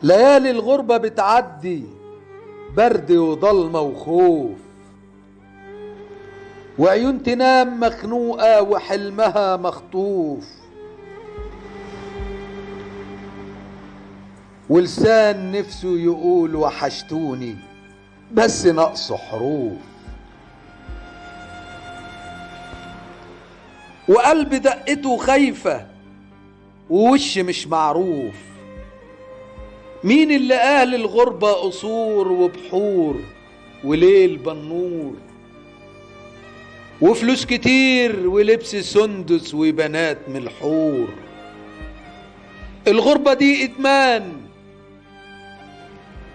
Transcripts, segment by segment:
ليالي الغربة بتعدي برد وضلمة وخوف، وعيون تنام مخنوقة وحلمها مخطوف، ولسان نفسه يقول وحشتوني بس نقص حروف، وقلب دقته خايفة ووش مش معروف. مين اللي قال الغربة قصور وبحور وليل بنور وفلوس كتير ولبس سندس وبنات من الحور؟ الغربة دي إدمان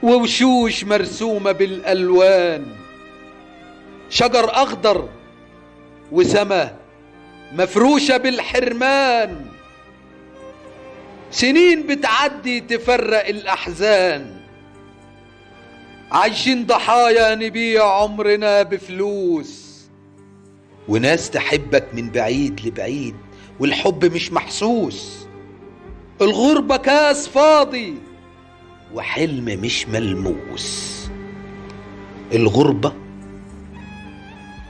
ووشوش مرسومة بالألوان، شجر أخضر وسما مفروشة بالحرمان، سنين بتعدي تفرق الأحزان، عايشين ضحايا نبيع عمرنا بفلوس، وناس تحبك من بعيد لبعيد والحب مش محسوس. الغربة كاس فاضي وحلم مش ملموس. الغربة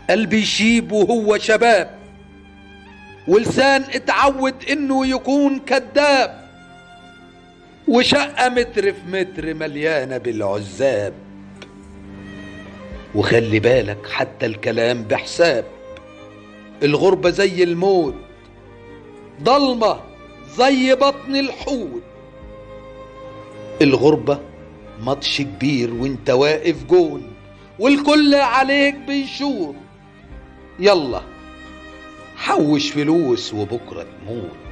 قلبي يشيب وهو شباب، ولسان اتعود انه يكون كذاب، وشقة متر في متر مليانة بالعزاب، وخلي بالك حتى الكلام بحساب. الغربة زي الموت، ضلمة زي بطن الحوت. الغربة ماتش كبير وانت واقف جون والكل عليك بيشوط، يلا حوش فلوس وبكرة تموت.